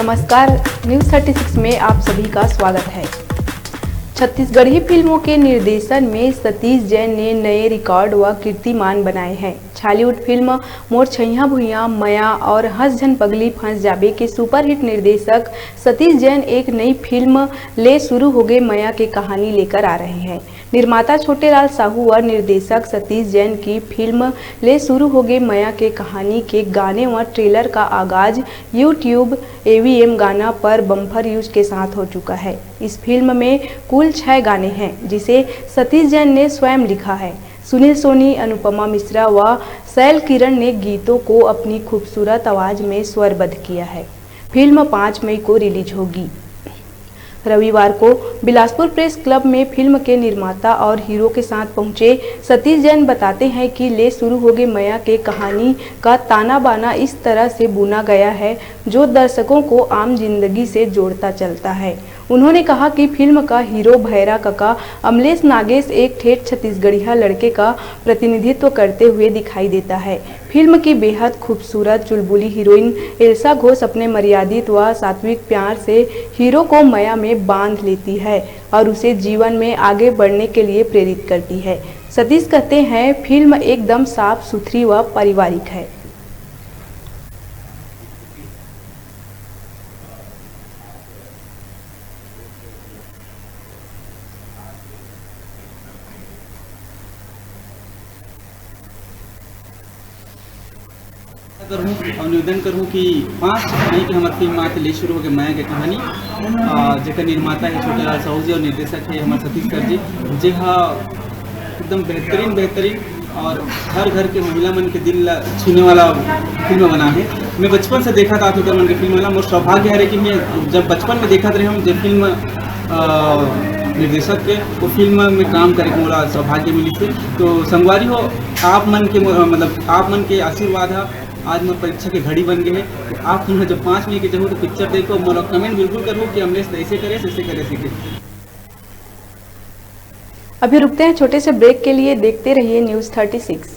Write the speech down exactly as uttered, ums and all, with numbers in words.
नमस्कार, news thirty six में आप सभी का स्वागत है। छत्तीसगढ़ी फिल्मों के निर्देशन में सतीश जैन ने नए रिकॉर्ड व कीर्तिमान बनाए हैं। छॉलीवुड फिल्म मोर छैया भुइया, मया और हंस झन पगली फंस जाबे के सुपरहिट निर्देशक सतीश जैन एक नई फिल्म ले शुरू हो गए मया के कहानी लेकर आ रहे हैं। निर्माता छोटेलाल साहू व निर्देशक सतीश जैन की फिल्म ले शुरू हो गए मया के कहानी के गाने व ट्रेलर का आगाज YouTube, एवीएम गाना पर बम्पर यूज के साथ हो चुका है। इस फिल्म में कुल छह गाने हैं, जिसे सतीश जैन ने स्वयं लिखा है। सुनील सोनी, अनुपमा मिश्रा व सैल किरण ने गीतों को अपनी खूबसूरत आवाज में स्वरबद्ध किया है। फिल्म पाँच मई को रिलीज होगी। रविवार को बिलासपुर प्रेस क्लब में फिल्म के निर्माता और हीरो के साथ पहुंचे सतीश जैन बताते हैं कि ले शुरू हो गए मया के कहानी का ताना बाना इस तरह से बुना गया है, जो दर्शकों को आम जिंदगी से जोड़ता चलता है। उन्होंने कहा कि फिल्म का हीरो भैरा कका अमलेश नागेश एक ठेठ छत्तीसगढ़िया लड़के का प्रतिनिधित्व करते हुए दिखाई देता है। फिल्म की बेहद खूबसूरत चुलबुली हीरोइन एल्सा घोष अपने मर्यादित व सात्विक प्यार से हीरो को मया में बांध लेती है और उसे जीवन में आगे बढ़ने के लिए प्रेरित करती है। सतीश कहते हैं, फिल्म एकदम साफ सुथरी व पारिवारिक है। करूँ और निवेदन करूँ कि पाँच मई के हमार फिल्म आज ले शुरू हो गए मया के कहानी, आ, जेकर निर्माता है छोटेलाल साहू जी और निर्देशक है हमारे सतीश सर जी, जे हा एकदम बेहतरीन, बेहतरीन और हर घर के महिला मन के दिल ला छूने वाला फिल्म बना है। मैं बचपन से देखा था आतुकर मन के फिल्म वाला। मोर सौभाग्य हरे कि मैं जब बचपन में देखत रहे हूँ, जब फिल्म, अ, निर्देशक के वो फिल्म में काम करे के मोला सौभाग्य मिली थे। तो संगवारी हो, आप मन के मो-, मतलब आप मन के आशीर्वाद है आज मोर परीक्षा के घड़ी बन गए है। तो आप मन जब पाँच मई के जरूर तो पिक्चर देखो, मोला कमेंट बिल्कुल करो कि अमलेश ऐसे करे, ऐसे करे, सीखे। अभी रुकते हैं छोटे से ब्रेक के लिए, देखते रहिए न्यूज़ थर्टी सिक्स।